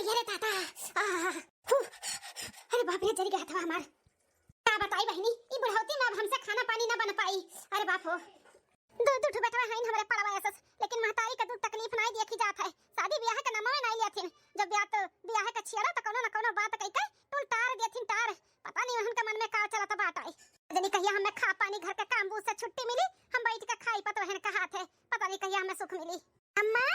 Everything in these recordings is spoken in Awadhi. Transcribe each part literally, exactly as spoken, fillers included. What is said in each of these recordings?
अरे दादा, आह, हू, अरे बाप रे, जरि गया हथवा हमार। का बताई बहिनी, ई बुढ़ौती में अब हमसे खाना पानी ना बन पाई। अरे बाप हो, दू दू ठो बेटवा हइन हमरे पड़वा ऐसस, लेकिन महतारी के दुख तकलीफ नाई देखी जात है। शादी ब्याह के नमवे नाई लियाथिन। जब ब्याह तो ब्याह के छियरा तो कौनो न कौनो बात कई के टुल टार दियाथिन टार। पता नहीं उनके मन में का चलत बाटे। जनी कहिया हमें खा पानी घर के काम बूझ से छुट्टी मिली, हम बैठ के खाई पतोहन के हाथे। पता नहीं कहिया हमें सुख मिली। अम्मा,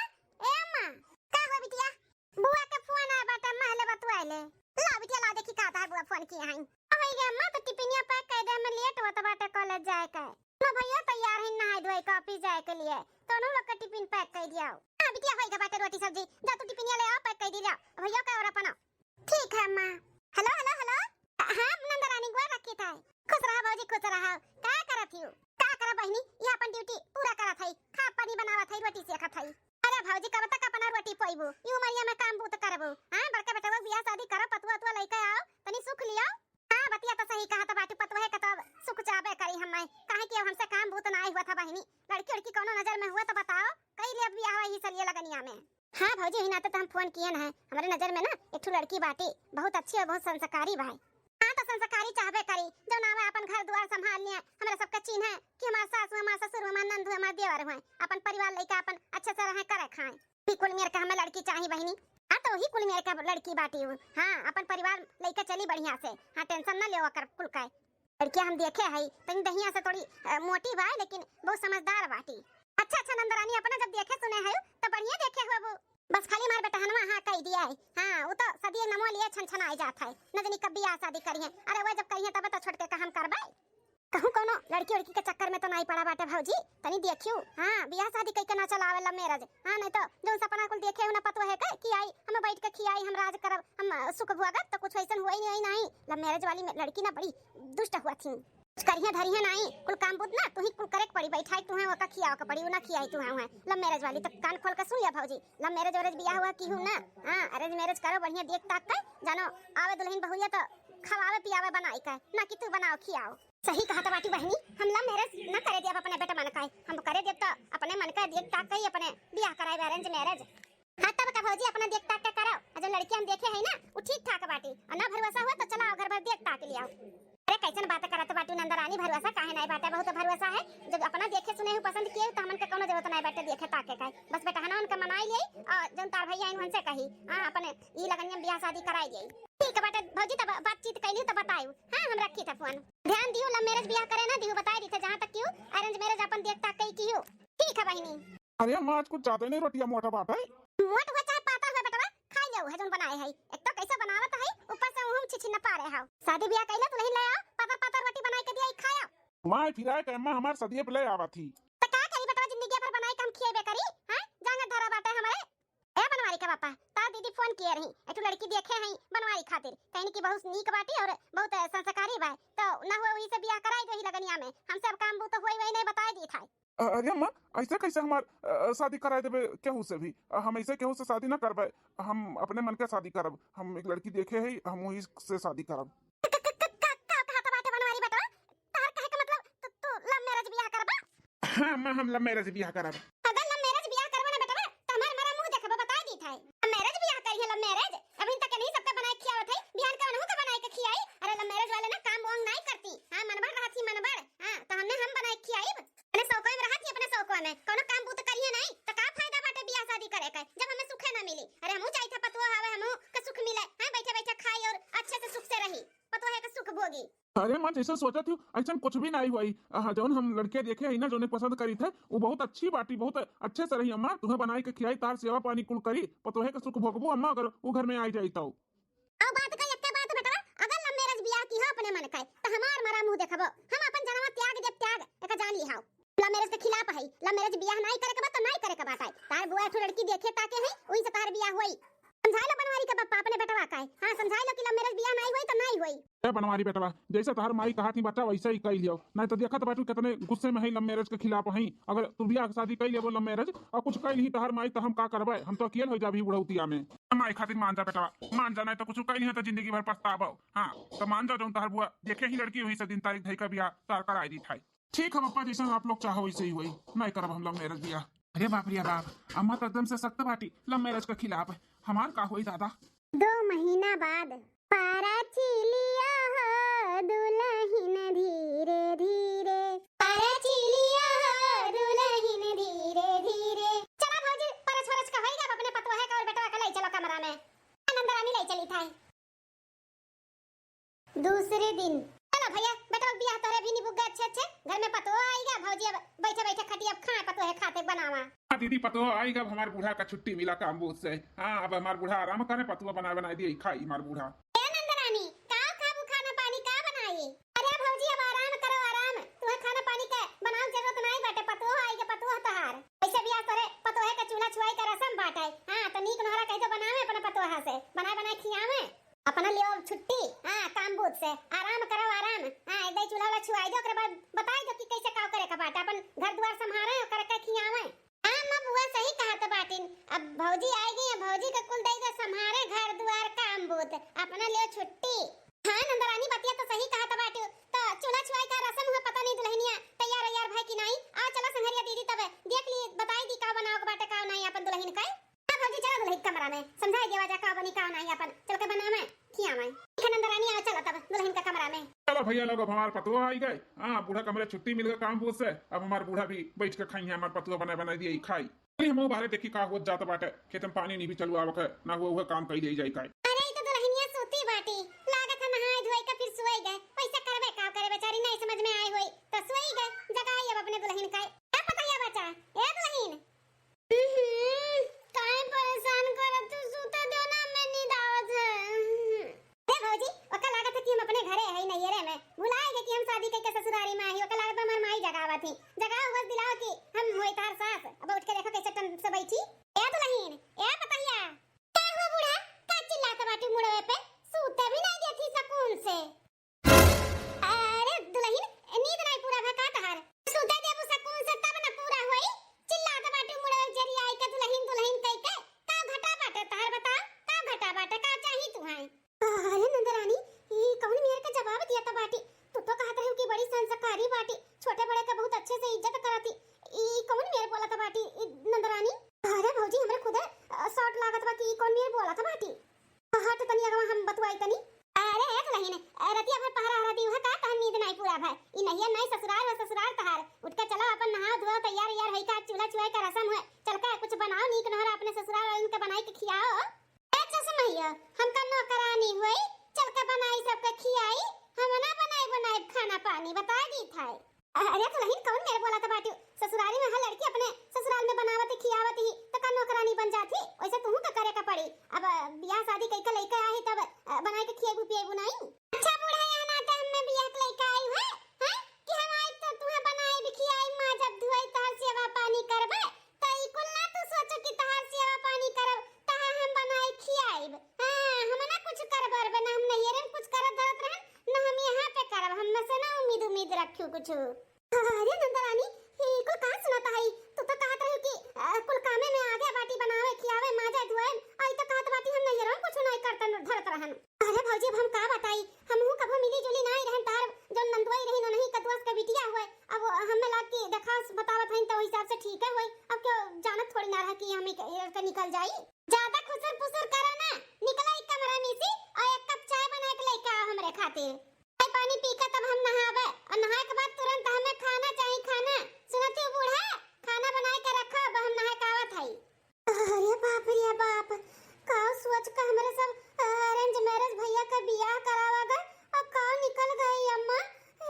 ए अम्मा, का हो बिटिया? बुआ के फोन आए बाटे, महले बतुआइले। ला बिटिया, ला देखी का तहार बुआ फोन किए हैं। अबे गे अम्मा, तो टिफिनिया पैक कर दे, हमें लेट होत बाटे कॉलेज जाए के। लो भैया, तैयार है नहाए धोए के ऑफिस जाए के लिए, तो उन्हों लोग का टिफिन पैक कर दिया। हाँ बिटिया, होई गे बाटे रोटी सब्जी, जा तू टिफिनिया ले आओ, पैक कर दी जा भैया का और अपना। ठीक है अम्मा। हेलो, हेलो, हेलो। हाँ नंदरानी, गोड़ रखी था। खुश रहा भौजी, खुश रहा। का करत हियो? का करब बहिनी, ये अपन ड्यूटी पूरा करत हई, खा पानी बनावत हई, रोटी सेकत हई। अरे भौजी, कब तक अपना रोटी पोइबू? ई उमरिया में काम बूत करबू? हाँ, बड़का बेटवा बियाह शादी करो, पतुआ उतुआ लइके आओ, तनी सुख लियो। हाँ, बतिया तो सही कहत बाटू, पतुआ के तो अब सुख चाहबे करी हमें, काहे कि अब हमसे काम बूत ना आई हुआ था बहिनी। लड़की उड़की कौनो नजर में हुआ तो बताओ, कई ले बियाह यही सलिए लगनिया में। हाँ भौजी, वही नाते तो हम फोन किए न है। हमरे नजर में ना एक ठो लड़की बाटी, बहुत अच्छी और बहुत संस्कारी बा। हाँ, तो संस्कारी चाहबे करी, जौन आवे अपन घर दुआर संभाल लिए, हमरा सबके चिन्हे कि हमार सास हुए, हमार ससुर हुए, हमार नंद हुए, हमार देवर हुए, अपन परिवार लइके अपन अच्छे से रहे, करे खाए। ही कुल मेर के हमें लड़की चाही बहिनी। हाँ, तो वही कुल मेर के लड़की बाटी हूँ। हाँ, अपन परिवार लइके चली बढ़िया से। हाँ, टेंशन ना लेवा कर कुल के। लड़किया हम देखे हई, तनी दहिया से थोड़ी, अ, मोटी बा, लेकिन बहुत समझदार बाटी। अच्छा, अच्छा, नंदरानी, अपना जब देखे सुने हई, तो बढ़िया देखे होबू। बस खाली मार बेटहनवा हाँ कह दिया है। हाँ, वो तो सदिये नमो लिए छन छन आए जात है। न जानी कब बियाह शादी करिहे। अरे, वो जब करिहे, तब तो छोड़ के का हम करबे। कहूँ कौनो लड़की उड़की के चक्कर में तो नहीं पड़ा बाटे भौजी, तनी देखियो। हाँ, बियाह शादी कई के ना चलावे love marriage। हाँ, नहीं तो जौन सपना कुल देखे हो ना पतोहे के कि आई, हमें बैठ के खियाई, हम राज करब, हम, अ, सुख भोगब, तो कुछ वैसन हुआ ही नहीं, नहीं। Love marriage वाली में लड़की ना बड़ी दुष्ट हुआ थी। कुछ करिहे धरिहे नाई, कुल काम बूत ना तुही कुल करे के पड़ी, बैठाई तुहे ओका खियावे के पड़ी, उ ना खियाई तुहे उहे। Love marriage वाली तो कान खोल के सुन लिया भौजी, love marriage वैरेज बियाह हुआ की हूँ ना। हाँ, arrange marriage करो बढ़िया देख ताक के, जानो आवे दुल्हन बहुरिया तो खवावे पियावे बनाई के, ना कि तू बनाओ खियाओ। सही कहत बाटी बहिनी, हम love marriage ना करे देब अपने बेटा मन का, हम करे देब तो अपने मन का देख ताक के ही अपने बियाह कराए arrange marriage। हाँ, तब का भौजी अपना देख ताक के करो। आ जो लड़की हम देखे हई ना, उ ठीक ठाक बाटी। आ ना भरोसा हुआ तो चला घर भर देख ताक लियाओ। अरे कैसन बात करत बाटू नंदरानी, भरोसा काहे नहीं बाटे, बहुत भरोसा है। जब अपना देखे सुने हूँ पसंद किए तो हमन के कौनो जरूरत नहीं बाटे देखे ताके का। बस बेटहनवन के मनाई ले और जौन तार भैया आइन उनसे कही, हाँ, अपने ई लगनिया में बियाह शादी कराई ले। ठीक बाटे भौजी, तब बातचीत कैली तो बतायू। हाँ, हम रखी था फोन। ध्यान दियो, love marriage बियाह करे ना दियो, बताई दी थे जहाँ तक कियो, arrange marriage अपन देख ताक के ही कियो। ठीक है बहिनी। अरे अम्मा, आज कुछ ज्यादा ही नहीं रोटिया मोटा बाटे। मोट हुआ चाहे पातर हुआ बेटवा, खाई लेउ है जौन बनाए है। एक तो कैसे बनावत है, ऊपर से उहुम छिछी न पारे हाउ। शादी बियाह कैला दुल्हन ले आओ, पातर पातर रोटी बनाई के दिया, ई खाया। माय फिराए के अम्मा हमार सदिये पे ले आवा थी। तो का करी बेटवा, जिंदगी भर बनाई के हम खिएबे करी, हैं? जांगर धरा बाटे हमारे। ए बनवारी के पापा, तार दीदी फोन किए रही, एक ठो लड़की देखे हैं बनवारी खातिर, कहनी कि बहुत नीक बाटी और बहुत संस्कारी बा, तो ना हुआ वही से बियाह कराई दो ही लगनिया में, हमसे अब काम बूत होई वही नहीं बताई दी था। अ-, अरे अम्मा, ऐसे कैसे हमार, अ, शादी कराए देबे केहू से भी? अ, हम ऐसे केहू से शादी ना करबे, हम अपने मन के शादी करब। हम एक लड़की देखे हई, हम वही से शादी करब। क-, क-, क-, क-, का कहत बाटे बनवारी बेटवा? तोहर कहे के मतलब तू, तू love marriage बियाह करबा? हाँ अम्मा, हम love marriage बियाह करब। अगर love marriage बियाह करबा ना बेटवा, तो हमार मरा मुंह देखबा, बताई दी था। Love marriage बियाह करिहे, love marriage? अभी तक नहीं सबके बनाए खियावत है, बिहान का उनहु का बनाए के खियाई। अरे love marriage वाले ना काम वाम नहीं करती। हाँ, मनबड़ रहत ही मनबड़। हाँ, तो हमने हम बनाए खियाई। अपने शौकवे में रहत ही, अपने शौकवे में। कौनो काम बूत करिए नहीं, तो का फायदा बाटे बियाह शादी करे के, जब हमें सुखे ना मिली? अरे हमहू जाई था पतुआ हवे, हमहू के सुख मिले। हाँ, बैठे बैठे खाई और अच्छे से सुख से रही। पतुआ है के सुख भोगी। अरे माँ, जैसे सोचत हूँ, ऐसन कुछ भी नहीं हुई। हाँ, जौन हम लड़के देखे हई ना, जौने पसंद करी थे, वो बहुत अच्छी बाटी, बहुत अच्छे से रही अम्मा। तुम्हें बनाई के खियाई, तार सेवा पानी कुल करी, पतोहे के सुख भोगबू अम्मा, अगर वो घर में आई जाई तो। अब बात का एक बात बेटवा, अगर love marriage बियाह की हो अपने मन का, तो हमार मरा मुंह देखबो, हम अपन जनवा त्याग देब, त्याग, एक जान लिहाओ। Love marriage के खिलाफ है, love marriage बियाह नहीं करे के बा तो नहीं करे के बात है। तार बुआ एक ठो लड़की देखे ताके है, वही से तार बियाह होई। समझाई लो बनवारी के पापा अपने बेटवा का है। हाँ, समझाई लो कि love marriage बियाह नहीं होई तो नहीं होई। ए बनवारी बेटवा, जैसे तोहर माई कहत ही बच्चा वैसे ही कई लियो, नहीं तो देखत बाटू कितने गुस्से में है, love marriage के खिलाफ है। अगर तू बियाह शादी कई लेबो love marriage और कुछ कई नहीं तोहर माई तो हम का करबे, हम तो अकेल हो जाबी बुढ़ौतिया में। माई खातिर मान जा बेटवा, मान जा, नहीं तो कुछ कई नहीं तो जिंदगी भर पछताबो। हाँ, तो मान जा, जौन तोहर बुआ देखे ही लड़की वही से दिन तारीख धई का बियाह तार कराई दी था। ठीक है पप्पा, जैसन आप लोग चाहो वैसे ही होई, नहीं करब हम love marriage बियाह। अरे बाप रे बाप, अम्मा तो एकदम से सख्त बाटी, love marriage के खिलाफ। हमार का होई दादा? दो महीना बाद। पारा चिलिया हो दुलहिन धीरे धीरे, पारा चिलिया हो दुलहिन धीरे धीरे। चला भौजी, परछ वरछ का होइगा, अब अपने पतोहे का और बेटवा का लई चलो कमरा में। नंदरानी लई चली थाई। दूसरे दिन। चलो भैया, बेटवा के बियाह तोरे भी निबुक गए अच्छे अच्छे। घर में पतोह आइगा, भौजी अब बैठे बैठे खटिया अब खाए, पतोहे खाते बनावा। हाँ दीदी, पतोह आइगा, अब हमार बूढ़ा का छुट्टी मिला काम बोझ से। हाँ, अब हमार बूढ़ा आराम करे, पतोह बनाए बनाए दिए, खाई हमार बूढ़ा। ए नंदरानी, का खाबू खाना पानी का बनाई? अरे भौजी, अब आराम करो, आराम। तुहे खाना पानी के बनावे के जरूरत नाई बाटे, पतोह आइगा, पतोह तहार। ऐसे बियाह तोरे पतोहे के चूल्हा छुआई के रसम बाटे। हाँ, तो नीक नोहरा कह दो बनावे अपने पतोहा से, बनाए बनाए खियावे। अपना लियो अब छुट्टी, हाँ, काम बूझ से। आराम करो, आराम। हाँ, एक दाई चूल्हा वाला छुआई दो, ओकरे बाद बताई दो कि कैसे का करे के बाटे। अपन घर दुआर संभारे, ओकरे के खियावे। हाँ, अम्मा बुआ सही कहत बाटिन। अब भौजी आइगी, अब भौजी के कुल दई दो संभारे, घर दुआर, काम बूझ। अपना लियो छुट्टी। हाँ, नंदरानी बतिया तो सही कहत बाटिन। तो चूल्हा छुआई का रसम हुआ, पता नहीं दुलहनिया तैयार वैयार भय कि नाई। आ चला संघरिया दीदी, तब देख ली, बताई दी का बनाओ के बाटे, का नाई अपन दुलहिन का। हाँ भौजी, चला दुलहिन के कमरा में, समझाई देवा जा का बनी का नाई, अपन चल के बनावे, खियावे। ठीक है नंदरानी, आओ चलो तब दुलहिन के कमरा में। चलो भैया लोग, अब हमार पतोह आई गए। हाँ, बूढ़ा के हमरे छुट्टी मिल गए काम बोझ से, अब हमार बूढ़ा भी बैठ के खाई है, हमार पतोह बनाए बनाए दिए खाई। चली हम बाहरे देखी का होत जात बाटे, खेत में पानी नहीं भी चलुआ आवक है, ना हुआ हुआ काम कई ले जाई का। अरे ई तो दुलहिनिया सूती बाटी, लागत है नहाए धोए के फिर सोई गए, पैसा करबे का करे बेचारी, नहीं समझ में आई होई तो सोई गए, जगाई अब अपने दुलहिन का। ए पतोहिया बच्चा, ए दुलहिन, हम्म, काहे परेशान करत तू? सूते दो ना, हमें नींद आवत है। अरे भौजी, ओका लागत है कि हम अपने घरे हई, नैहरे में। भुलाए गए कि हम शादी कइके ससुरारी में आई। ओका लागत बा हमार माई जगावत ही। जगाओ, होश दिलाओ कि हम होई तार सास। अब उठ के देखो कैसे टन से बैठी। ए दुलहिन, ए पतोहिया। का हुआ बूढ़ा? का चिल्लात बाटी मुड़वे पे? सूते भी नहीं देती सुकून से। अरे दुलहिन, नींद नाई पूरा भा का तहार? सूते देबू सकून से तब न पूरा होई। चिल्लात बाटू मुड़े जरी आई के दुलहिन दुलहिन कह के। का घटा बाटे तहार बताओ? का घटा बाटे? का चाही तुहाई? अरे नंदरानी, ई कौन मेर के जवाब दिया त बाटी? तू तो कहत रही कि बड़ी संस्कारी बाटी, छोटे बड़े के बहुत अच्छे से इज्जत करती। ई कौन मेर बोलत बाटी ई नंदरानी? अरे भौजी, हमरे खुदे, अ, शॉक लागत बा कि ई कौन मेर बोलत बाटी। हट तनी अगवा, हम बतुआई तनी। अरे ए दुलहिन, रतिया भर पहरा हरा दी है का, तहन नींद नाई पूरा भय। ई नहियर नाई ससुरार है ससुरार तहार। उठ के चलो अपन नहाओ धोओ, तैयार यार है का, चूल्हा छुआई का रसम है। चल के कुछ बनाओ नीक नोहरा अपने ससुरार वालन के बनाई के खियाओ। ए चश्मैया, हमका नौकरानी होई, चल के बनाई सबके खियाई। हम ना बनाई बनाई खाना पानी, बता दी थाई। अरे दुलहिन, कौन मेर बोलत बाटू? ससुरारी में हर लड़की अपने ससुराल में बनावत ही, खियावत ही, त का नौकरानी बन जात ही? वैसे तुहू का करे का पड़ी। अब बियाह शादी कइके लइके आई तब, अ, बनाई के खिएबू पिएबू नाई? अच्छा बूढ़ा, यहाँ नाते हमें बियाह के लइके आई है, हैं? कि हम आई तो तुहे बनाई भी खियाई, माँ जब धुआई तहर सेवा पानी करबे, त ई कुल ना तू सोचो कि तहार सेवा पानी करब, तहार हम बनाई खियाइब। हाँ, हम ना कुछ करब अरबे, ना हम नैहरे में कुछ करत धरत रहन, ना हम यहाँ पे करब, हम से ना उम्मीद उम्मीद रखियो कुछ। अरे नंदरानी, ई कुल का सुनात हई? तू तो कहत रही कि, अ, कुल कामे में आगे बाटी, बनावे, खियावे, माजे, धोए, आ ई तो कहत बाटी हम नैहरो में कुछ नहीं करतन धरत रहन। अरे भौजी, अब हम का बताई, हमहू कभो मिली जुली नाई रहन, तार जौन नंदुआई रही, ननही कदुआस के बिटिया हुए, अब हमें लाग के देखा बतावत हईन तो हिसाब से ठीक है होई। अब क्यों जानत थोड़ी ना रहा कि हम एक, एक निकल जाई। ज्यादा खुसुर फुसुर करा ना, निकला एक कमरा में से और एक कप चाय बना के लेके आओ हमरे खातिर। चाय पानी पी के तब हम नहावे, और नहाए के बाद तुरंत हमें खाना चाही, खाना। सुनत ही बूढ़ा, खाना बनाए के रखो, अब हम नहाए के आवत हई। अरे बाप रे बाप, का सोच के हमरे सब arrange marriage भैया का बियाह करावा गए और का निकल गई अम्मा।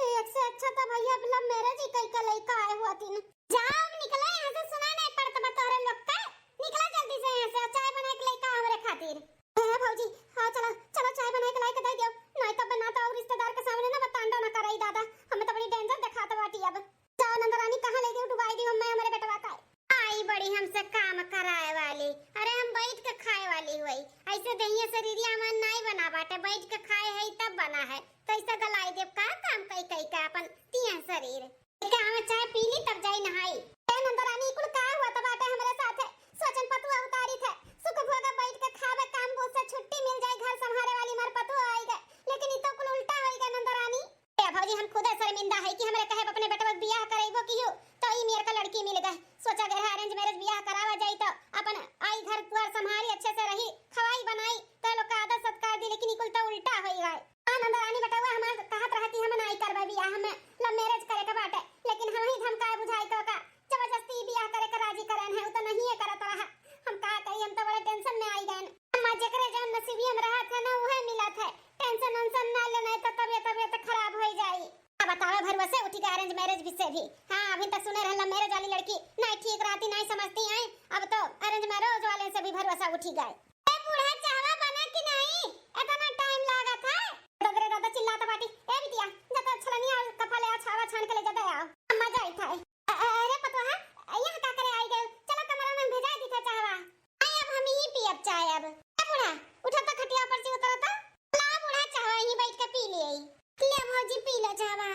एक से अच्छा तो भैया love marriage ही कई के लइका आए हुआ तीन। जाओ अब निकलो यहाँ से, सुना नहीं पड़त बा तोहरे लोग का। निकला जल्दी से यहाँ से, चाय बना के लइका हमरे खातिर। ए भौजी, हाँ चला, चला चाय बना के लाई के दे दियो, नहीं तो बना तो और रिश्तेदार के सामने ना बतांडा ना कराई दादा, हमें तो बड़ी danger दिखात बाटी अब। जाओ नंदरानी, कहाँ ले दियो, डुबाई दियो मैं हमरे बेटवा का। आई बड़ी हमसे काम कराए वाली, अरे हम बैठ के खाए वाली हुई, ऐसे दहिया शरीरिया मन नाई बना बाटे, बैठ के खाए है तब बना है, तो ऐसे गलाई देव का काम कई कई के अपन तिया शरीर। लेके आवे चाय पी ली तब जाई नहाई। ए नंदरानी, कुल का हुआ त बाटे हमरे साथे, सोचन पतुआ उतारी थे, सुख भोग बैठ के खावे, काम बोझ से छुट्टी मिल जाए, घर संभारे वाली मार पतुआ आई गए, लेकिन ई तो कुल उल्टा होई गए नंदरानी। ए भौजी, हम खुदे शर्मिंदा है कि हमरे कहे अपने बेटवा के बियाह करइबो कियो, तो ई मेर का लड़की मिल गए। सोचा गए है arrange marriage बियाह करावा जाई तो अपन आई घर द्वार संभारी, अच्छे से रही, खवाई बनाई, तो लोग अभी, हाँ, अभी तक सुने रहे love marriage वाली लड़की, नहीं ठीक रहती, नहीं समझती हैं, अब तो arrange marriage वाले से भी भरोसा उठी गए। ए बूढ़ा, चाहवा बना कि नहीं? इतना time लागत है। दादा रे दादा, चिल्लात बाटी। ए बिटिया, जा तो छलनिया और कपा ले आ, चाहवा छान के ले जा दे आओ। अम्मा जाइत है। अ-, अ-, अरे पतोहा, यहाँ का करे आई गए? चलो कमरा में भेजाई दी था चाहवा। आई अब हम ही पियब चाय अब। ए बूढ़ा, उठा तो खटिया पर से उतरा तो। ला बूढ़ा, चाहवा यहीं बैठ के पी ले। ले भौजी, पी लो चाहवा।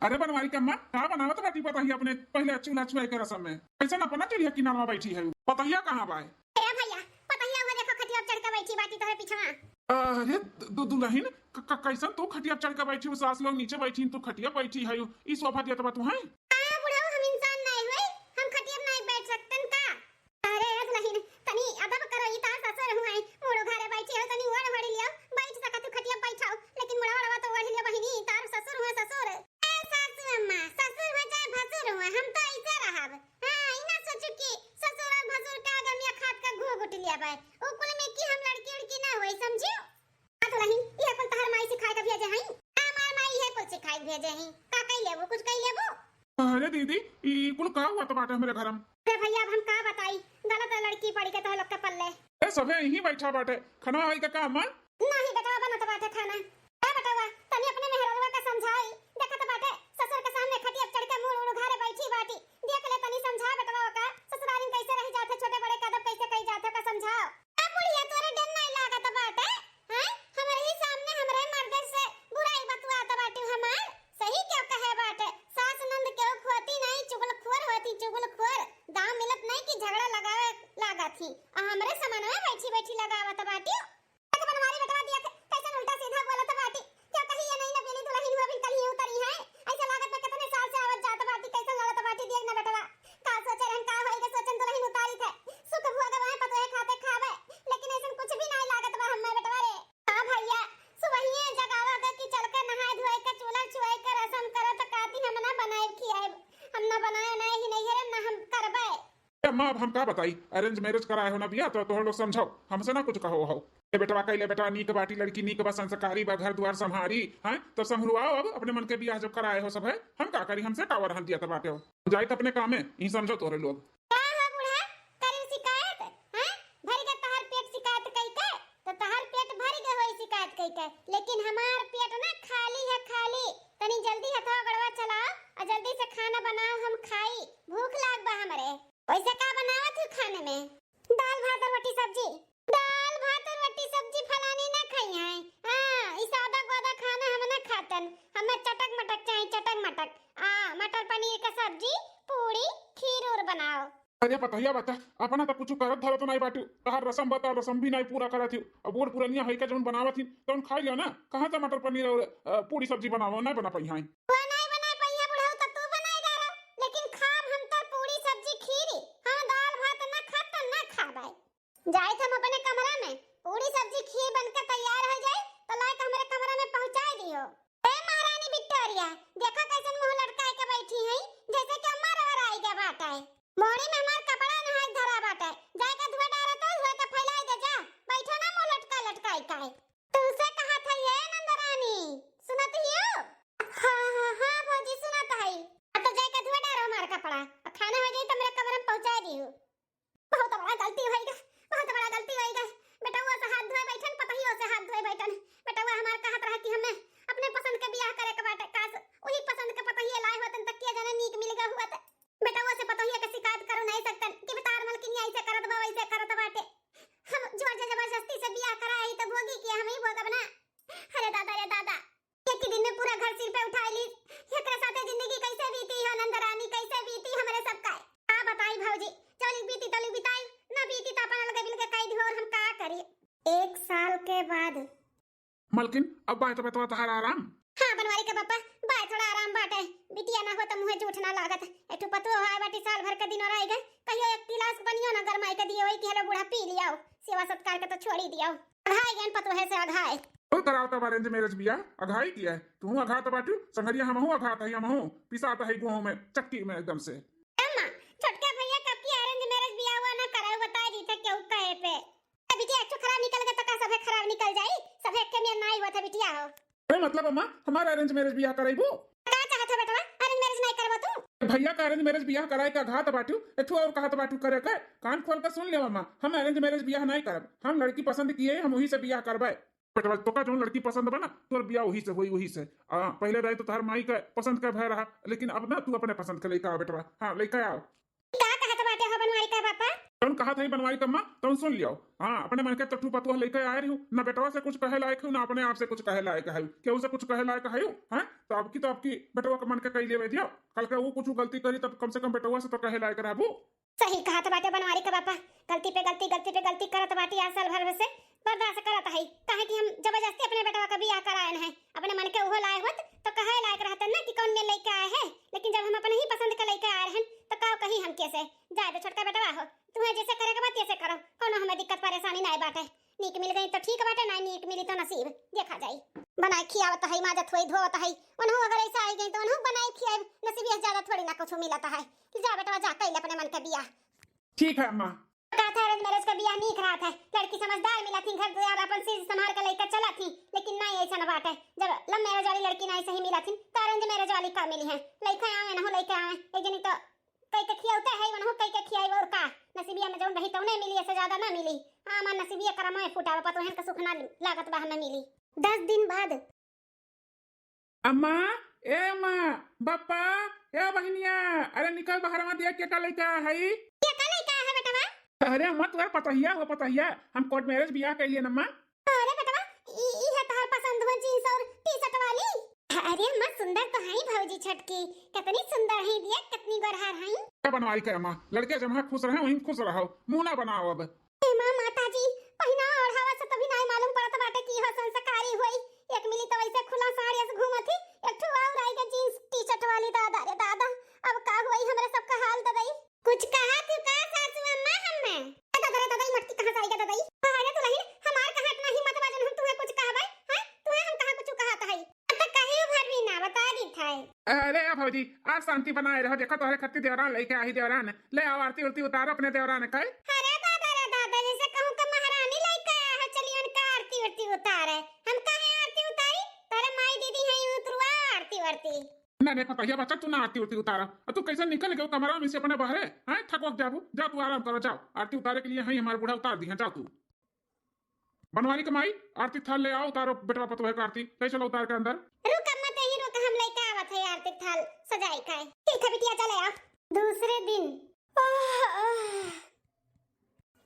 अरे बनवारी के अम्मा, का बनावत बाटी पतहिया अपने पहले चूल्हा छुआए के रसम में? कैसन अपना चूल्हा किनारवा बैठी है? पतहिया कहाँ बाय? ए भैया, पतहिया हुआ देखो खटिया पर चढ़ के बैठी बाटी तोहरे पीछवा। अरे दु-, दुल्हन, क-, क-, कैसन तू खटिया पर चढ़ के बैठी हो? सास लोग नीचे बैठी, तू खटिया पर बैठी है, ई शोभा देत बा तू हैं? आ बुढ़ऊ, हम इंसान नहीं हुए, हम खटिया पर नहीं बैठ सकतन का? अरे ए दुल्हन, तनी अदब करो, ई तार ससुर हुए, मूड़ उघारे बैठी हो, तनी ओढ़ ओढ़ लियो, बैठ सका तू खटिया बैठाओ, लेकिन मुड़ा ओढ़वा तो ओढ़ लियो बहिनी, तार ससुर हुए ससुर। ए सासू अम्मा, ससुर हुए चाहे भसुर हुए, हम तो ऐसे रहब। हाँ, ई ना सोचू कि ससुर और भसुर का आगे में खात का घूघ उठ लिया बा। उ कुल में कि हम लड़की उड़की ना हुए, समझियो? आ दुल्हन, इहे कुल तहर माई सिखाए के भेजे हई? हमार माई इहे कुल सिखाए के भेजे हई। का कई लेबू, कुछ कई लेबू? अरे दीदी, ई कुल का हुआ तो बाटे हमरे घर में? अरे भैया, अब हम का बताई, गलत लड़की पड़ी के तोह लोग के पल्ले। ए सभे यहीं बैठा बाटे, खाना होई का का अम्मा? नहीं बेटवा, बनत बाटे खाना। ए बेटवा, तनी अपने मेहररुआ के समझाई, देखत बाटे ससुर के सामने खटिया पर चढ़ के मूड़ उड़ उघारे बैठी बाटी, देख ले तनी समझा बेटवा ओका, ससुरारी में कैसे रही जात है, छोटे बड़े के अदब कैसे कई जात है, ओका समझाओ। आ बुढ़िया, तोरे डर नहीं लागत बाटे? हैं? हमरे ही सामने हमरे मर्दे से बुराई बतवात बाटे हमार? सही क्यों कहे बाटे? सास नंद केहू खोती नहीं, चुगलखोर होती, चुगलखोर। दाव मिलत नहीं कि झगड़ा लगावे लागत ही, आ हमरे समनवा बैठी बैठी लगावत बाटी। देख बनवारी बेटवा, देख कैसन उल्टा सीधा बोलत बाटी। क्या कही ये नहीं नबीनी दुल्हन हुआ बिन कल ही उतरी है। ऐसा लागत में कितने साल से आवत जात बाटी, कैसन लड़त बाटी, देख ना बेटवा। का सोचे रहन, का होई गे, सोचन दुल्हन उतारी थे। सुख भोगवाए पतोहे खाते खावे, लेकिन ऐसन कुछ भी नहीं लागत बा हमें बेटवा रे। हाँ भैया, सुबहिए जगावा गे कि चल के नहाए धोए के चूल्हा छुआए के रसम करो तो काती हम ना बनाए खियाए, हम ना बनाए ना ही नहीं है ना हम करबे। ए अम्मा, अब हम का बताई, arrange marriage कराए हो ना बियाह, तो तोहर लोग समझाओ, हमसे ना कुछ कहो हो। ए बेटवा, कैले बेटवा नीक बाटी, लड़की नीक बा, संस्कारी बा, घर दुआर संभारी, हैं? तो संभरुआओ अब, अपने मन के बियाह जब कराए हो सब है, हम का करी, हमसे का वरहन दिया त बाटे हो। जाइत अपने कामे, ई समझो तोहरे लोग। का हो बूढ़ा, करू शिकायत, हैं? भर गए तहार पेट शिकायत कई के, तो तहार पेट भर गए होई शिकायत कई के, लेकिन हमार पेट ना खाली है खाली। तनी जल्दी हथवा गड़वा चलाओ और जल्दी से खाना बनाओ, हम खाई, भूख लाग बा हमरे। वैसे का बनावत हो खाने में? दाल भात और रोटी सब्जी। दाल भात और रोटी सब्जी फलानी ना खाई है। हाँ, ई सादा गोदा खाना हम ना खातन। हमें चटक मटक चाही, चटक मटक। आ, मटर पनीर का सब्जी, पूड़ी, खीर उर बनाओ। अरे पतोहिया बच्चा, अपना तो कुछ करत धरत नहीं बाटू। तहार रसम बता, रसम भी नहीं पूरा करत हो। अब बूढ़ पुरनिया है के जौन बनावत ही, तौन खाई लियो ना। कहाँ से मटर पनीर और, अ, पूड़ी सब्जी बनावो, नहीं बना पाई हैं। वो नहीं बना पाई है बुढ़ऊ, तो तू बनाई डालो। लेकिन खाब हम तो पूड़ी सब्जी खीरी। हम दाल भात ना खाब तो ना खाबे। जाइत हम अपने कमरा में, पूड़ी सब्जी खीर बन के तैयार हो जाए, तो लाए के हमरे कमरा में पहुँचाए दियो। ए महारानी विक्टोरिया, देखो कैसन मुँह लटकाए के बैठी हैं, जैसे कि अम्मा रहर आई गया बाटे। मोड़ी में हमार कपड़ा नहाए धरा बाटे, जाए के धुए डारे तो धुए के फैलाए दे जा, बैठो ना मुँह लटका लटकाए के। तुमसे कहा था ये नंदरानी, सुनत हियो? हाँ, हाँ, हाँ भौजी, सुनत हई। अब तो जाए के धुए डारो हमार कपड़ा, अब खाना हो जाई तो मेरे कमरा में पहुँचा दियो। बहुत बड़ा गलती होई गे, बहुत बड़ा गलती होई गे। बेटवा से हाथ धोए बैठन, पतहियो से हाथ धोए बैठन। बेटवा हमार कहत रहा कि हमें अपने पसंद के बियाह करे के बाटे, काश वही पसंद के पतहिए लाए होतन त के जाने नीक मिल गए हुआ त। बेटवा से पतहिए के शिकायत करो नहीं सकतन कि बतार मलकिनी ऐसे करत बा, वैसे करत बाटे। हम जोर से जबरदस्ती से बियाह कराई त भोगी के हम ही भोगब ना। अरे दादा रे दादा, एक ही दिन में पूरा घर सिर पे उठा ली। एकरे साथे जिंदगी कैसे बीती हो नंदरानी, कैसे बीती हमरे सब का? का बताई भौजी, चली बीती तली बिताई, ना बीती त अपन अलगे मिलके कैद हो और हम का करी? एक साल के बाद। मलकिन, अब बाय तो बतवा तहार आराम? हाँ बनवारी के पापा, बाय थोड़ा आराम बाटे। बिटिया ना हो त मुँहे जूठ ना लागत। एक ठो पतुआ आए बाटी साल भर के दिन और आएगा, कहियो एक गिलास पनियो ना गरमाई के दियो, वही कि हेलो बूढ़ा पी लियाओ, सेवा सत्कार के तो छोड़ी दियो। अघाई गन पतोहे से अघाए। ओ करावता बा arrange marriage बियाह, अघाई किया है। तू अघात बाटू, संगरिया हमहू अघात है, हमहू पिसात है गेहूं में, चक्की में एकदम से। अम्मा, छोटका भैया कब की arrange marriage बियाह हुआ ना कराए, बताए दी थे क्यों कहे पे। ए बिटिया, एक ठो खराब निकल गए तो का सभे खराब निकल जाई? सभे के में ना आई हुआ था बिटिया हो। अरे मतलब अम्मा, हमारा arrange marriage बियाह कराइबू? का चाहत हो बेटवा, arrange marriage नहीं करबो तू? भैया का arrange marriage बियाह कराए का घात बाटू, एठू और कहत बाटू करे के। कान खोल के सुन ले अम्मा, हम arrange marriage बियाह नहीं करब। हम लड़की पसंद किए, हम वही से बियाह करबे। बेटवा, तोका जौन लड़की पसंद बा ना, तोर बियाह वही से होई, वही से। आ, पहले रहे तो तोहर माई के पसंद के भय रहा, लेकिन अब ना तू अपने पसंद के लइका आओ बेटवा। हाँ, लइका आओ। का कहत बाटे हो बनवारी का पापा? जौन कहत है बनवारी का अम्मा, तौन सुन लियो। हाँ, अपने मन के तो ठू पतोह लइका आए रही हूँ, ना बेटवा से कुछ कहे लायक हूँ, ना अपने आप से कुछ कहे लायक है। केहू से कुछ कहे लायक है, हाँ? तो अब की तो आपकी बेटवा के मन के कही लेवे दियो, कल के वो कुछ गलती करी तब कम से कम बेटवा से तो कहे लायक रहबू। सही कहत बाटे बनवारी के पापा, गलती पे गलती, गलती पे गलती करत बाटी। आज साल भर से बर्दाश्त करत हई, काहे कि हम जबरदस्ती अपने बेटवा का बियाह करायन है। अपने मन के उहो लाए होत तो कहे लायक रहतन ना कि कौन में लइके आए हैं, लेकिन जब हम अपने ही पसंद के लइके आए रहन तो का कही हम कैसे? जाए दे छोटका बेटवा हो, तुम्हें जैसे करे के बा तैसे करो, कौनो हमें दिक्कत परेशानी नाय बाटे। नीक मिल गई तो ठीक बाटे, नाय नीक मिली तो नसीब, देखा जाई। बनाए खियावत हई, माजत होई, धोवत हई, उनहु अगर ऐसा आई गई तो उनहु बनाए खियाई, नसीबिया से ज्यादा थोड़ी ना कुछ मिलत है। जा बेटवा जा, कैले अपने मन के बियाह। ठीक है अम्मा। का था arrange marriage का बियाह नीक रहत है, लड़की समझदार मिलत ही, घर द्वार अपन चीज संभाल के लइका चलत ही, लेकिन नहीं ऐसा न बात है। जब love marriage वाली लड़की नहीं सही मिलत ही तो arrange marriage वाली का मिली है? लइका आवे नहु लइका आवे, एक जनी तो कई के खियावते है, वनहु कई के खियाई और का, नसीबिया में जौन रही तौने मिली, ऐसे ज्यादा ना मिली। हाँ, हमार नसीबिया करम में फूटा बा, पतोहन का सुख ना लागत बा हमें मिली। दस दिन बाद। अम्मा, ए अम्मा, बप्पा, ए बहिनिया, अरे निकल बाहर, मत देख के का लइका है? के का लइका है बेटवा? अरे अम्मा, तोहर पतोहिया हो पतोहिया, हम court marriage बियाह कैलिए न अम्मा। अरे बेटवा, ई, ई है तोहर पसंद हुआ jeans और T-shirt वाली? अरे अम्मा, सुंदर तो है भौजी छोटकी, कितनी सुंदर है, देख कितनी गोरहर है। क्या बनवाई के अम्मा, लड़के जहाँ खुश रहे वहीं खुश रहो, मुंह ना बनाओ अब। ए माँ, माता जी, पहिना ओढ़ावा से तभी नाय मालूम पड़त बाटे कि हो संस्कारी होई। एक मिली तो ऐसे खुला साड़ी से घूमत ही, एक ठो और आई के jeans T-shirt वाली, दादा रे दादा, अब का होई हमरे सबका हाल ददई। कुछ कहा तू का सासू अम्मा हम्मे? ए दादा रे दादा, ई मटकी कहाँ से आई गे ददई? अरे दुलहिन, हमार कहाँ इतना हिम्मत बा जौन हम तुहे कुछ कहबै? हैं? तुहे हम कहाँ कुछ कहत हई? त कहियो भर भी ना बता दी थाई। अरे भौजी, आप शांति बनाए रहो। देखो तोहरे खत्ती देवरान लइके आही देवरान। ले आओ आरती उरती उतारो अपने देवरान के। अरे दादा रे दादा, जैसे कहूँ के महारानी लइके आया है, चलिए उनका आरती उरती उतारे। हम काहे आरती उतारी? तोरे माई दीदी हैं उतरुआ आरती उरती। ना रे पतोहिया बच्चा, तू ना आरती उरती उतारा। और तू कैसे निकल गयो कमरा में से अपने बाहरे? हैं, थकवक जाबू। जा तू आराम करो, जाओ। आरती उतारे के लिए हैं हमारे बूढ़ा, उतार दी हैं, जाओ तू। बनवारी के माई, आरती थाल ले आओ, उतारो बेटवा पतोह के आरती। ले चलो उतार के अंदर। रुक अम्मा, ते ही रुक, हम लइके आवत है आरती थाल सजाई का। ठीक है बिटिया, चले आओ। दूसरे दिन। ओह, ओह।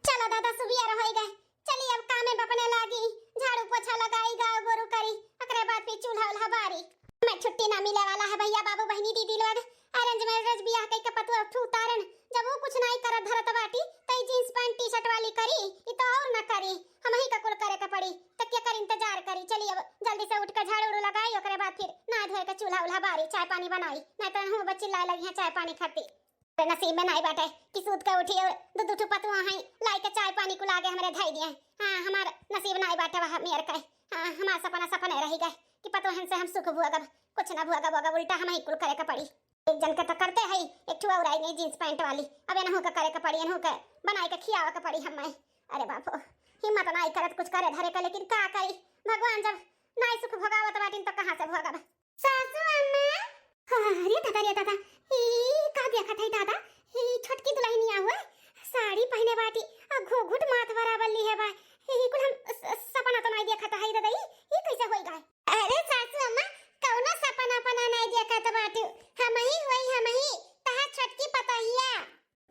चलो दादा, सुबिया रहोई गए, चली अब कामे बपने लागी, झाड़ू पोछा लगाई, गाय गोरू करी, ओकरे बाद फिर चूल्हा उल्हा बारी। मैं छुट्टी ना मिले वाला है भैया, बाबू, बहिनी, दीदी लोग। Arrange marriage बियाह कई के पतुआ उठू उतारन, जब वो कुछ नाई करत धरत बाटी, त ई jeans pant T-shirt वाली करी, ई तो और ना करी, हमही का कुल करे के पड़ी। त के कर इंतजार करी, चली अब जल्दी से उठ के झाड़ू उड़ू लगाई, ओकरे बाद फिर नहा धोए के चूल्हा उल्हा बारी, चाय पानी बनाई, नहीं तो हूँ बच्ची लाए लगी है चाय पानी खाती। अरे नसीब में नाई बाटे कि सूत के उठी और दू दू ठो पतुआ हैं, लाई के चाय पानी कुल आगे हमरे धई दिए। हाँ, हमार नसीब नाई बाटे वह मेर के। हाँ, हमार सपना सपने रही गए कि पतोहन से हम सुख भोगब, कुछ ना भोगब, भोगब, उल्टा हमही कुल करे के पड़ी। एक जन के तो करते है, एक ठो और आई गई jeans pant वाली, अब एनहू के करे के पड़ी, एनहू के बनाई के खियावे के पड़ी हमें। अरे बाप हो, हिम्मत नाई करत कुछ करे धरे के, लेकिन का करी, भगवान जब नाई सुख भोगावत बाटिन तो कहाँ से भोगब? सासू अम्मा। अरे दादा रे दादा, ई का देखत है दादा? ई छोटकी दुल्हनिया हुए साड़ी पहने बाटी, आ घूघूट माथ बराबर लिहे बा। ई कुल हम स-, सपना तो नाई देखत है दादा, ई, ई कैसे होई गए? अरे सासू अम्मा, कौनो सपना पना नाई देखत बाटू, हमही होई हमही, तहार छोटकी पतोहिया।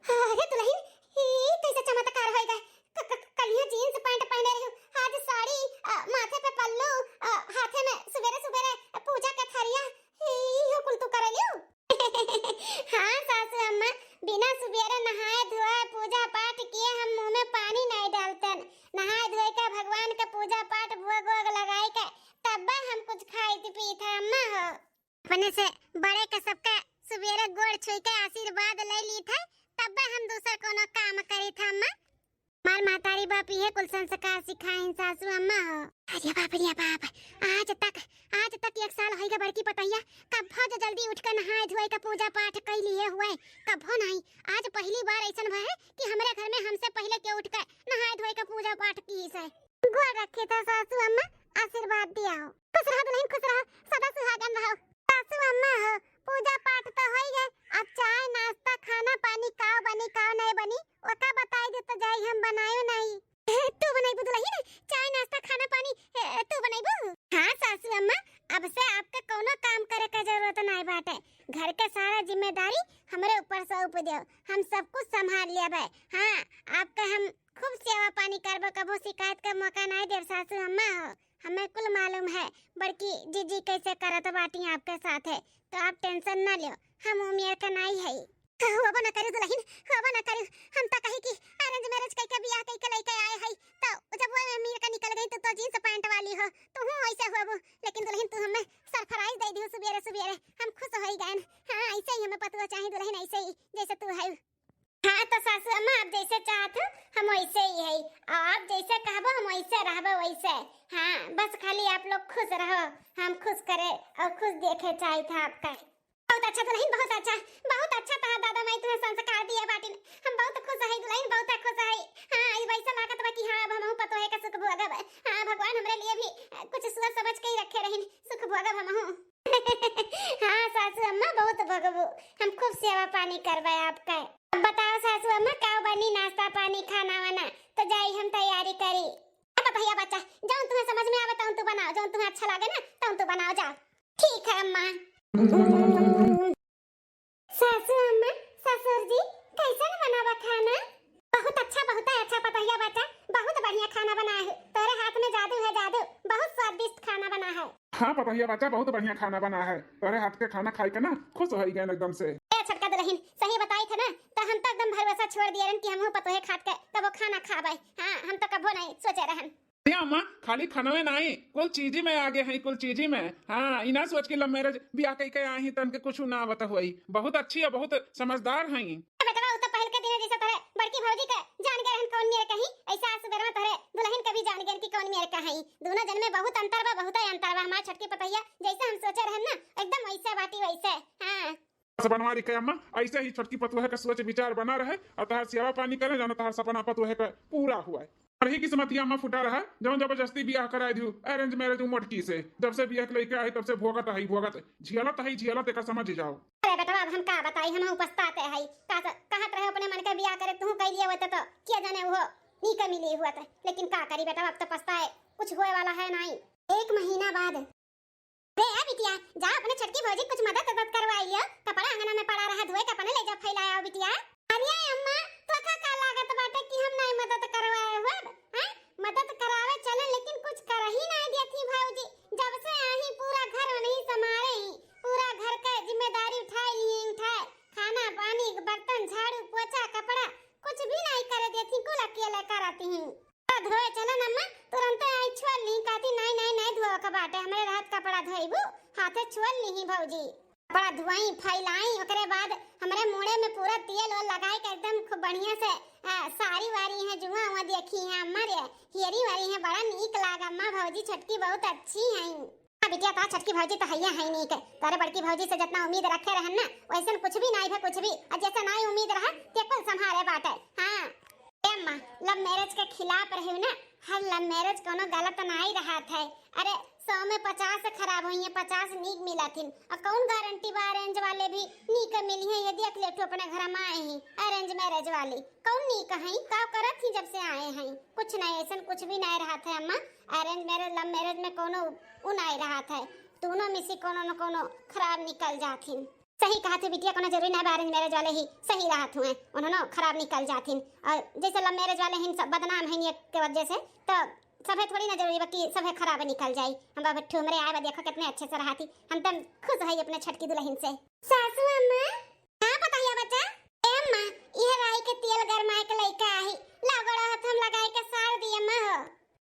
अरे दुलहिन, ई कैसे चमत्कार होइगा? क-, क-, कलिया jeans pant पहने रही, आज साड़ी, अ, माथे पे पल्लू, अ, हाथे में सुबेरे सुबेरे पूजा के थरिया, ई हो कुल तू करे लियो? हाँ सासू अम्मा, बिना सुबेरे नहाए धोए पूजा पाठ किए हम मुंह में पानी नहीं डालतन। नहाए धोए के भगवान के पूजा पाठ भोग वोग लगाए के तब्बे हम कुछ खाइत पीत है अम्मा हो। अपने से बड़े के सबके सुबेरे गोड़ छुई के आशीर्वाद ले ली थे, तब्बे हम दूसर कोनो काम करी थे अम्मा। हमार महतारी बाप इहे कुल संस्कार सिखाइन सासू अम्मा हो। अरे बाप रे बाप, आज तक, आज तक एक साल होइगा बड़की पतोहिया कभो जो जल्दी उठ के नहाए धोए के पूजा पाठ कई लिए हुए, कभो नहीं। आज पहली बार ऐसन भय है कि हमरे घर में हमसे पहले के उठ के नहाए धोए के पूजा पाठ की से। गोड़ रखे था सासू अम्मा, आशीर्वाद दिया हो। खुश रहो दुलहिन, खुश रहो, सदा सुहागन रहो। सासू अम्मा हो, पूजा पाठ तो होई गए, अब चाय नाश्ता खाना पानी काव बनी काव नहीं बनी, ओका बताई दे तो जाई, हम बनायो नहीं। तू बनइबू दुलहिन, चाय नाश्ता खाना पानी, ए, तू बनइबू? हाँ सासू अम्मा, अब से आपके कौनो काम करे का जरूरत नहीं बाटे। घर के सारा जिम्मेदारी हमरे ऊपर सौंप देव, हम सब कुछ संभाल लेबे। हाँ, आपके हम खूब सेवा पानी करबो, कबो शिकायत का मौका नहीं देव सासू अम्मा हो। हमें कुल मालूम है बड़की जीजी कैसे करत बाटी आपके साथ है, तो आप tension ना लियो, हम उमियर का नहीं है। होबो न करी दुलहिन, होबो न करी। हम त कही कि arrange marriage कइके बियाह कइके लइके आए हई, त जब वो उमिर का निकल गई त, तो jeans pant वाली हो, तू हूँ ऐसे होबो। लेकिन दुलहिन तू हमें surprise दे दियो सुबेरे सुबेरे, हम खुश होई गए। हाँ, ऐसे ही हमें पतोह चाही दुलहिन, ऐसे ही जैसे तू है। हाँ तो सासू अम्मा, आप जैसे चाहत हो हम वैसे ही है, और आप जैसे कहबो हम वैसे रहबो वैसे। हाँ, बस खाली आप लोग खुश रहो, हम खुश करे और खुश देखे चाहित है आपका। बहुत अच्छा दुलहिन, बहुत अच्छा, बहुत अच्छा तहार दादा माई तुहे संस्कार दिए बाटिन। हम बहुत खुश हई दुलहिन, बहुत खुश हई। हाँ, ई वैसा लागत बा कि हाँ, अब हमहू पतोहे का सुख भोगब। हाँ, भगवान हमरे लिए भी, अ, कुछ सोच समझ के ही रखे रहिन, सुख भोगब हमहू। हाँ सासू अम्मा, बहुत भोगबू, हम खूब सेवा पानी करबे आपका। अब बताओ सासू अम्मा, का बनी नाश्ता पानी खाना वाना? तो जाई हम तैयारी करी। अब भैया बच्चा, जौन तुम्हें समझ में आवे तौन तू बनाओ, जौन तुम्हें अच्छा लागे ना तौन तू बनाओ, जाओ। ठीक है अम्मा। सासू अम्मा, ससुर जी, कैसन बनावा खाना? बहुत अच्छा, बहुत अच्छा पतोहिया बच्चा, बहुत बढ़िया खाना बनाए हो। तोरे हाथ में जादू है, जादू, बहुत स्वादिष्ट खाना बना है। हाँ पतोहिया बच्चा, बहुत बढ़िया खाना बना है। तोरे हाथ के खाना खाई के ना खुश हो गए एकदम से। ए छोटका दुलहिन, सही बताई थे ना, तो हम तो एकदम भरोसा छोड़ दिए रहन कि हमहू पतोहे खात के तब वो खाना खाबे। हाँ, हम तो कभो नहीं सोचे रहन। या अम्मा, खाली खनवे नाई, कुल चीजी में आगे हैं, कुल चीजी में। हाँ, इना सोच के love marriage बियाह कई के आई ही, तन के कुछ ना आवत होई। बहुत अच्छी है, बहुत समझदार हैं। बेटवा, उ तो पहल के दिन जैसे तोरे बड़की भौजी के जान गए रहन कौन मेर कहीं, ऐसा आज सुबेरवा तोरे दुलहिन के भी जान गए कि कौन मेर का हैं। दोनों जन में बहुत अंतर बा, बहुत अंतर बा। हमार छोटकी पतोहिया जैसे हम सोचे रहन ना, एकदम वैसे बाटी वैसे। हाँ। बस बनवारी के अम्मा, ऐसे ही छोटकी पतोह का सोच विचार बना रहे और तहार सेवा पानी करे, जानो तहार सपना पतोह का पूरा हुआ है। और ही किस्मतिया अम्मा फुटा रहा, जौन जबरदस्ती बियाह कराए दियो, arrange marriage उ मोटकी से। जब से बियाह के लइके आई, तब से भोगत है, भोगत, झियालत है, झियालत, एका समझ जाओ। अरे बेटवा, अब हम का बताई, हम पछताते हैं। का स-, कहत रहे अपने मन के बियाह करे, तू कह लिए होते तो क्या जाने वो नीक मिली हुआ था। लेकिन का करी बेटवा, अब तो पछताए, कुछ होए वाला है नहीं। एक महीना बाद। रे ए बिटिया, जा अपने छोटकी भौजी कुछ मदद उदद करवाई लियो, कपड़ा अंगना में पड़ा रहा, धोए के अपने ले जा फैलाया बिटिया। अरे अम्मा, तोका का लागत बाटे कि हम नहीं मदद करवाए होब? हैं? मदद करावे चले, लेकिन कुछ कर ही नहीं देती भौजी। जब से आई पूरा घर नहीं संभारे ही, पूरा घर के जिम्मेदारी उठाए लिए, उठाए, खाना पानी, बर्तन, झाड़ू, पोछा, कपड़ा, कुछ भी नहीं करे देती, कुल अकेले करती ही। धोए चलन अम्मा, तुरंते आई छोल ली, कहती, "नहीं, नहीं, नहीं धोए के बाटे, हमरे रहत कपड़ा धोइबू, हाथे छोल ली भौजी।" कपड़ा धोई, फैलाई, ओकरे बाद हमरे मूड़े में पूरा तेल ओल लगाई के एकदम खूब बढ़िया से, आ, सारी वारी है, जुआ उआ देखी है अम्मा रे, हियरी वारी है, बड़ा नीक लाग अम्मा, भौजी छोटकी बहुत अच्छी हैं। हाँ बिटिया, तोहार छोटकी भौजी तो हइया है नीक, तोरे बड़की भौजी से जितना उम्मीद रखे रहन ना, वैसन कुछ भी नाई भे, कुछ भी। और जैसे नाई उम्मीद रहा, ते कुल संभारे बाटे। हाँ। ए अम्मा, love marriage के खिलाफ रहे ना, हर love marriage कोनो गलत नाई रहत है। अरे, सौ में पचास खराब हुई है, पचास नीक मिलत हिन। और कौन गारंटी बा arrange वाले भी नीक मिली है? ये देख ले, तू अपने घर में आए ही, arrange marriage वाली। कौन नीक हई? का करत ही जब से आए हई? कुछ नहीं, ऐसन कुछ भी नहीं रहत है अम्मा। Arrange marriage, love marriage में कोनो उ नहीं रहत है, दोनों में से कोनो न कोनो खराब निकल जाथिन। सही कहत है बिटिया, कोनो जरूरी नहीं बा arrange marriage वाले ही सही रहत हुए, उन्होंने खराब निकल जाथिन। और जैसे love marriage वाले ही सब बदनाम हैं ये के वजह से, तो सभे थोड़ी ना जरूरी बा कि सभे खराब निकल जाई। हम बाबा ठुमरे आए बा, देखो कितने अच्छे से रहती। हम तम खुश है अपने छटकी दुल्हन से। सासू अम्मा, का बताइया बच्चा? ए अम्मा, यह राई के तेल गरमाए के लइका आही, लाओ गोड़ा हाथ हम लगाए के सार दिए अम्मा हो।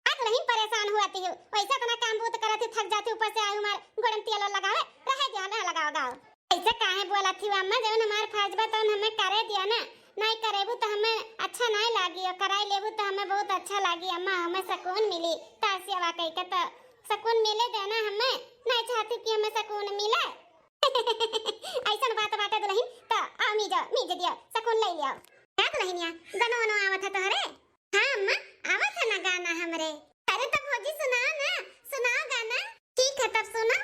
आज नहीं परेशान हुआ ती हो, वैसे इतना काम बहुत करत ही, थक जाती, ऊपर से आई हमार गोड़न तेल लगावे, रहे दिया ना लगाओ गाओ। ऐसे काहे बोला थी अम्मा, जब हमार फर्ज बा तब हमें करे दिया ना, नहीं करेबू तो हमें अच्छा नहीं लागी और कराई लेबू तो हमें बहुत अच्छा लागी अम्मा, हमें सुकून मिली। तार सेवा कई के तो सुकून मिले देना हमें, नहीं चाहती कि हमें सुकून मिले। ऐसन बात बाटे दुल्हन, तो आओ मीजो, मीज दियो, सुकून ले लियो। का दुल्हनिया, गाना वाना आवत है तोहरे? हाँ अम्मा, आवत है ना गाना हमरे। अरे तो भौजी सुनाओ ना, सुनाओ गाना। ठीक है तब सुनो।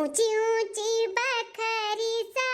ऊंची ऊंची बखरी सा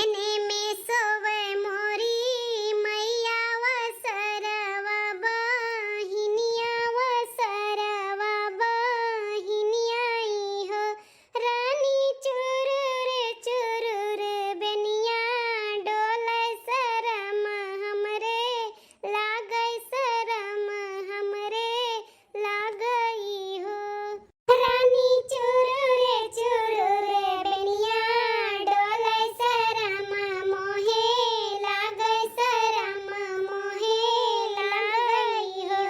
ने में सोवे मोरी मैया व सरवा बहिनिया व सरवा बहिनिया ई हो। रानी चुरुर चुरुर बेनिया डोले सरम हमरे लागे सरम हमरे लागई हो। रानी चुरुरे चुरुरे बेनिया डोले सरम मोहे लागे सरम मोहे लागई हो।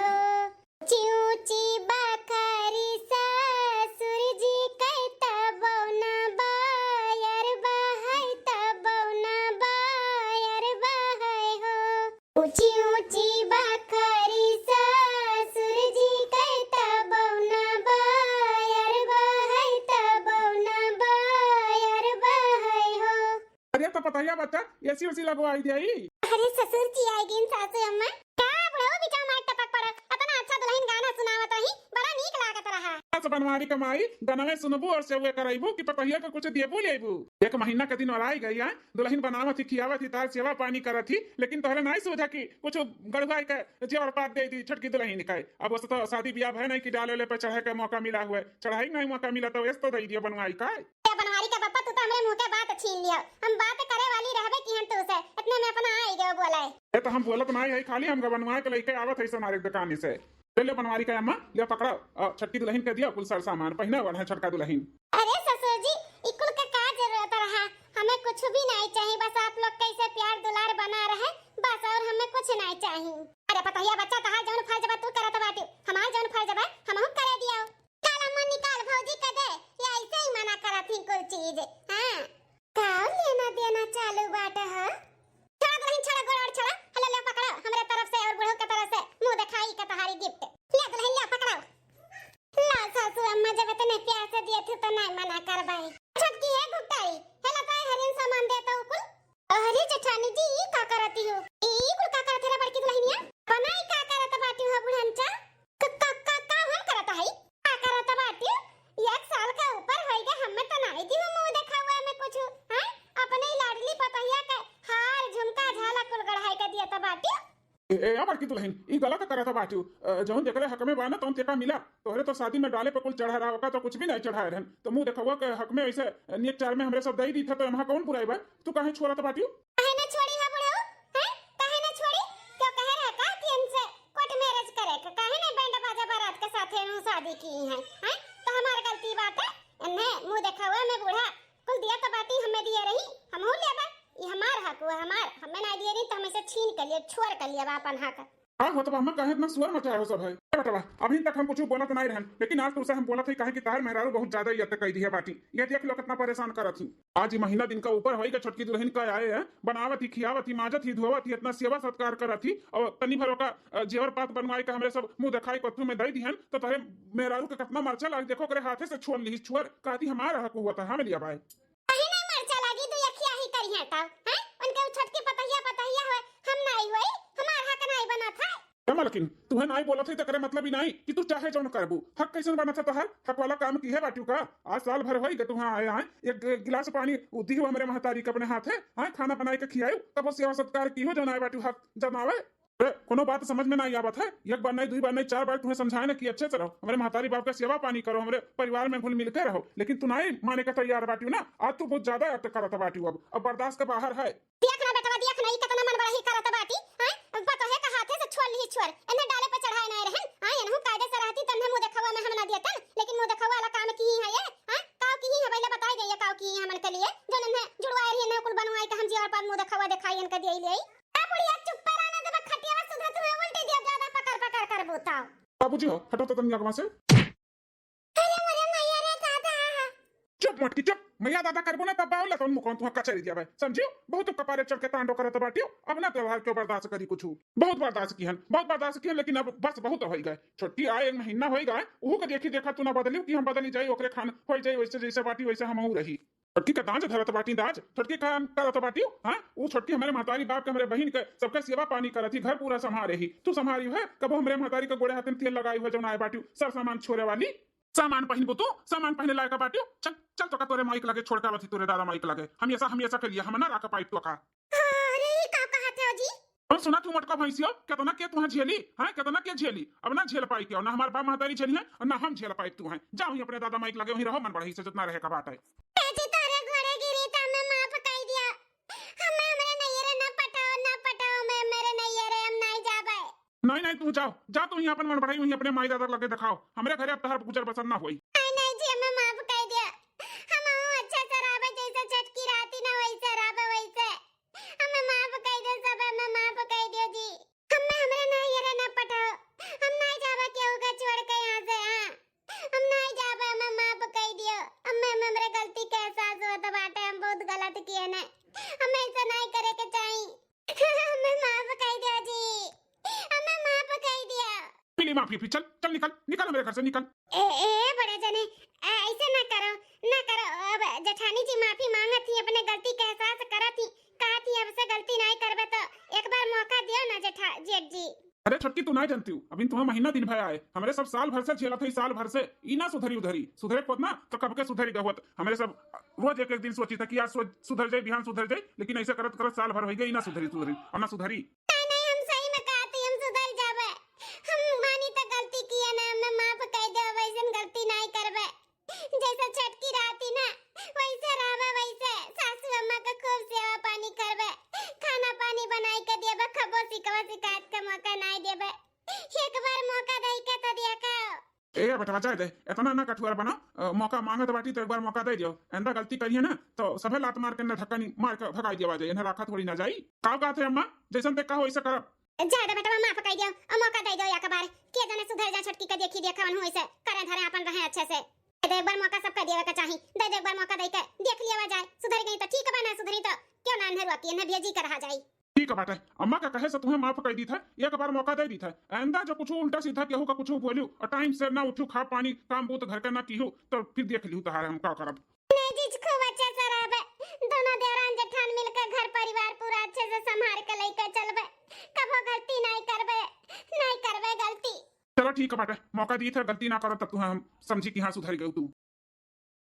ऊँची ऊँची बखरी ससुर जी कई तबौ न बायर बहै तबौ न बायर बहै हो। ऊँची ऊँची बखरी ससुर जी कई तबौ न बायर बहै तबौ न बायर बहै हो। अरे तो पतहिया बच्चा एसी उसी लगवाई देई। अरे ससुर जी आइ गइन सासू अम्मा। का बुढ़ऊ बिचाऊ मार टपक पड़ा। अतना अच्छा दुलहिन गाना सुनावत रही, बड़ा नीक लागत रहा। बस बनवारी क माई, गनवे सुनबू और सेवे करैबू कि पतहिया क कुछ देबू लेबू। एक महीना क दिन और आइ गई है, दुलहिन बनावत ही, खियावत ही, तार सेवा पानी करत ही, लेकिन तोहरे नाई सूझा कि कुछ गढ़ुआई क जेवर पात देइ दी छोटकी दुलहिन क। अब वैसे तो शादी बियाह भय नहीं कि डाले ले पे चढ़े क मौका मिला हुए, चढ़ाई नहीं मौका मिला तो ऐस तो दइ दियो बनवाई क। ए बनवारी क पप्पा, तू तो हमरे मुँह क बात छीन लियो। हम बात करे वाली रहबे किहन तू से, इतने में अपना आइ गयो बोले। ए तो हम बोलत नाई है, खाली हम बनवाई क लइके आवत है सोनारे क दुकानी से। ले ले बनवारी क अम्मा, ले पकड़ो, अ, छोटकी दुलहिन क दियो कुल सर सामान, पहिने वाला है छोटका दुलहिन। अरे ससुर जी, ई कुल क का जरूरत रहा? हमें कुछ भी नाई चाही, बस आप लोग क ऐसे प्यार दुलार बना रहे, बस और हमें कुछ नाई चाही। अरे पतहिया बच्चा, तहार जौन फर्ज बा तू करत बाटी, हमार जौन फर्ज बा हमहू करे दियो। काला मन निकाल भौजी क दे, ये ऐसे ही मना करत ही कुल चीज। हाँ, का लेना देना चालू बाटे ह? छोड़ा दुलहिन, छोड़ा, गोड़ ओड़ छोड़ा। हलो, ले पकड़ो, हमरे तरफ से और बुढ़ऊ के तरफ से मुँह देखाई क तहारी गिफ्ट। ले दुलहिन, ले पकड़ो। ला सासू अम्मा, जब इतने प्यार से दिए थे तो नहीं मना करबाई। छोटकी है घुट्टाई, हेला ताई हरिन सामान देता हूँ कुल। अरे जेठानी जी, ई का करती हो? ई कुल का करत है रे बड़की दुलहिनिया? बनाई का करत बाटी हो बुढ़नचा? क-, क-, क-, का हम करत हई? का करत बाटी? एक साल का ऊपर होई गए, हमें तो नाई दी मुँह देखावा में कुछ, हैं? अपने ही लाडली पतोहिया के हार, झुमका, झाला कुल गढ़ाई के दिया त बाटी। ए, ए, आ बड़की दुलहिन, ई गलत करत बाटी। अ, जौन जेकरे हक में बा ना, तौन तेका मिला। तोहरे तो शादी में डाले पे कुल चढ़ा रहा, ओका तो कुछ भी नहीं चढ़ाए रहन। तो मुँह देखावा के हक में ऐसे नेक चार में हमरे सब दई दी था, तो एमा कौन बुराई बा? तू काहे छोड़त बाटी? काहे ना छोड़ी हा बुढ़ऊ? हैं? काहे ना छोड़ी? क्यों कहे रहा का कि इनसे कोर्ट मैरिज करे का? काहे ना बैंड बाजा बारात के साथे हम शादी की हैं? हैं? तो हमार गलती बात है? इन्हें मुँह देखावा में बूढ़ा कुल दिया तो बाटी हमें दिए रही, हमहू लेबा। ये हमार हक हुआ, हमार, हमें ना दिए रही तो हम इसे छीन के लिए, छोड़ के लिए बा अपन हक। हाँ, हो तो अम्मा, काहे इतना शोर मचाए हो सब है? ए बेटवा, अभी तक हम कुछ बोलत नहीं रहन, लेकिन आज तुमसे हम बोलत है, काहे कि तार मेहरारू बहुत ज्यादा इज्जत कर दी है बाटी। ये देख लो कितना परेशान करत ही। आज ही महीना दिन का ऊपर होई के छोटकी दुलहिन का आए है, बनावत ही, खियावत ही, माजत ही, धोवत ही, इतना सेवा सत्कार करत ही, और तनी भर ओका, अ, जेवर पात बनवाए के हमरे सब मुँह देखाई कथू में दई दिहन, तो तोहरे मेहरारू के कितना मरचा लाग, देखो ओकरे हाथे से छोड़ ली, छोड़, कहती हमारा हक हुआ था, हम लिया बाय। कहीं नहीं मरचा लागी, दू अखिया ही करिहे तब, हैं? उनके उ छोटकी पतहिया, पतहिया होए, हम नाई होई, हमार हक नाई बनत है। ए मलकिन, तुहे नाई बोलत है, तेकरे मतलब ई नाई कि तू चाहे जौन करबू। हक कैसन बनत है तोहार? हक वाला काम किहे बाटू का? आज साल भर होई गए तुहाँ आए, आए, एक ग-, गिलास पानी उ दिहू हमरे महतारी के अपने हाथे, आए, खाना बनाई के खियायू, तब वो सेवा सत्कार किहू जौन आए बाटू हक जमावे। अरे, कोनो बात समझ में नाई आवत है? एक बार नाई, दुई बार नाई, चार बार तुहे समझाए ना कि अच्छे से रहो, हमरे महतारी बाप का सेवा पानी करो, हमरे परिवार में घुल मिल के रहो, लेकिन तू नाई माने का तैयार बाटू ना। आज तू बहुत ज्यादा अत करत बाटू, अब, अब बर्दाश्त के बाहर है। देख ना बेटवा, देख ना, ई केतना मन बड़ाही करत बाटी, हैं? अब पतोहे का हाथे से छोड़ ली, छोड़। एन्हे डाले पे चढ़ाए नाई रहन, हैं? एनहू कायदे से रहती, तन्हे मुँह देखावा में हम ना दियतन, लेकिन मुँह देखावा वाला काम की है ये, हैं? काव की है, पहले बताई दे ये काव की है हमन के लिए, जो एन्हे जुड़वाए रही, एन्हे कुल बनवाई के हम जिया पर मुँह देखावा देखाई इनके दिए ले। आ बुढ़िया चुप पर आना देबा, खटियावा सुधा तुम्हें उल्टी दिया, ज्यादा पकड़ पकड़ कर बोताओ। बाबूजी हो, हटो तो तनी अगवा से। अरे मोरे मैया रे दादा। चुप मोटकी चुप, मैया दादा करबो ना तब बाउला कौन मुकौन तुहा कचरी दिया भाई, समझियो? बहुत कपारे चढ़ के तांडो करत बाटियो, अब ना त्योहार क्यों बर्दाश्त करी कुछ। बहुत बर्दाश्त किहन, बहुत बर्दाश्त किहन, लेकिन अब बस बहुत होई गए। छोटकी आए एक महीना होई गए, उहू के देखी देखा तू ना बदलियो कि हम बदली जाई, ओकरे खान होई जाई, वैसे जैसे बाटी वैसे हमहू रही। छोटकी का दांज धरत बाटी दांज, छोटकी का करत बाटी, हाँ? उ छोटकी हमरे महतारी बाप के, हमरे बहिन के, सबके सेवा पानी करत ही, घर पूरा संभारे ही। तू संभारी है, कबो हमरे महतारी के गोड़े हाथे में तेल लगाई हुए जौन आए बाटी, सब सामान छोड़े वाली। सामान पहिनबू तू, सामान पहिने लायक बाटियो। चल, चल, तोका तोरे माई के लगे छोड़ के आवत ही, तोरे दादा माई के लगे। हमेशा, हमेशा के लिए हम ना राख पाइब तोका। अरे, ई का कहत हो जी? और सुना तू मोटका भैंसियो, केतना के तुहाँ झेली, हाँ, केतना के झेली? अब ना झेल पाई के, और ना हमार बाप महतारी झेली है, और ना हम झेल पाई तू है। जा वहीं अपने दादा माई के लगे, वहीं रहो मन बढ़ई से, जितना रहे का बात है। ए जी, तोरे घोड़े गिरी त हमें माफ कई दिया। हमें हमरे नैयरे ना पटाओ, ना पटाओ, मैं मेरे नैयरे हम नहीं जाबे। नहीं, नहीं, तू जाओ, जा तू यहाँ अपन मन बढ़ई, वहीं अपने माई दादा के लगे दिखाओ। हमरे घरे अब तहर गुजर बसर ना होई। नहीं, नहीं जी, हमें माफ कई दिया। हम अच्छा से रहबे, जैसे छोटकी रहती ना, वैसे रहबे, वैसे। हमें माफ कई दे सब, हमें माफ कई दियो जी। हमें हमरे नैयरे ना पठाओ, हम नहीं जाबे केहू के छोड़ के यहाँ से, हाँ। हम नहीं जाबे, हमें माफ कई दियो। हमें, हमें हमरे गलती के एहसास होत बाटे, हम बहुत गलत किए ने, हमें ऐसा नहीं करे के चाही। हमें माफ कई दियो जी, हमें माफ कई दियो। मिली माफी फिर, चल, चल निकल, निकल मेरे घर से निकल। ए, ए, बड़े जने, ए, ऐसे ना करो, ना करो। अब जेठानी जी माफी मांगत ही, अपने गलती के एहसास करत ही, कहत ही, अब से गलती नहीं करबे तो एक बार मौका दियो ना जेठा, जेठ जी। अरे छोटकी, तू नहीं जानती हूँ, अभी तुम्हें महीना दिन भर आए, हमरे सब साल भर से झेलत है, साल भर से। ई ना सुधरी उधरी, सुधरे खुद ना तो कब के सुधरी गहुत। हमरे सब रोज एक एक दिन सोची था कि आज सो-, सुधर जाए, बिहान सुधर जाए, लेकिन ऐसे करत करत साल भर हो गए, ई ना सुधरी, सुधरी और ना सुधरी। नहीं, नहीं, हम सही में कहत ही, हम सुधर जाबे। हम मानी तो गलती किए ना, हमें माफ कई दो, वैसन गलती नहीं करबे। जैसे छोटकी रहती ना, वैसे रहबे, वैसे सासू अम्मा के खूब सेवा पानी करबे, खाना पानी बनाई के देबे, कबो शिकवा शिकायत के मौका नहीं देबे। एक बार मौका दे के तो देखो। ए बेटवा, जाए दे, इतना ना कठुअर बनो। अ, मौका मांगत बाटी तो एक बार मौका दे दियो। आइंदा गलती करिए ना तो सभे लात मार के ना ढक्कनी मार के भगाई दिया जाए, इन्हें रखा थोड़ी ना जाई। का कहत है अम्मा, जैसन ते कहो वैसे करब। जाए दे बेटवा, माफ कई दियो और मौका दे दियो एक बार। के जाने सुधर जा छोटकी के, देखी देखा वनहु ऐसे करे धरे अपन रहे अच्छे से। दे दे एक बार मौका, सबका देवे के चाही। दे दे एक बार मौका दे के देख लिया जाए, सुधर गई तो ठीक बा, ना सुधरी तो क्यों ना इन्हें रोकी, इन्हें भेजी के रहा जाए। ठीक बाटे, अम्मा का कहे से तुम्हें माफ कई दी था, एक बार मौका दे दी था। आइंदा जो कुछ उल्टा सीधा केहू का कुछ बोलू और टाइम से ना उठू, खा पानी काम बूत घर के ना कीहू, तो फिर देख लिहू तहारे हम का करब। नहीं जी, खूब अच्छा से रहबे। दोनों देवरान जेठान मिलके घर परिवार पूरा अच्छे से संभाल के लेके चलबे। कबो गलती नहीं करबे, नहीं करबे गलती। चलो ठीक बाटे, मौका दी था, गलती ना करब, तब तुम्हें हम समझी कि हाँ सुधर गयू तू।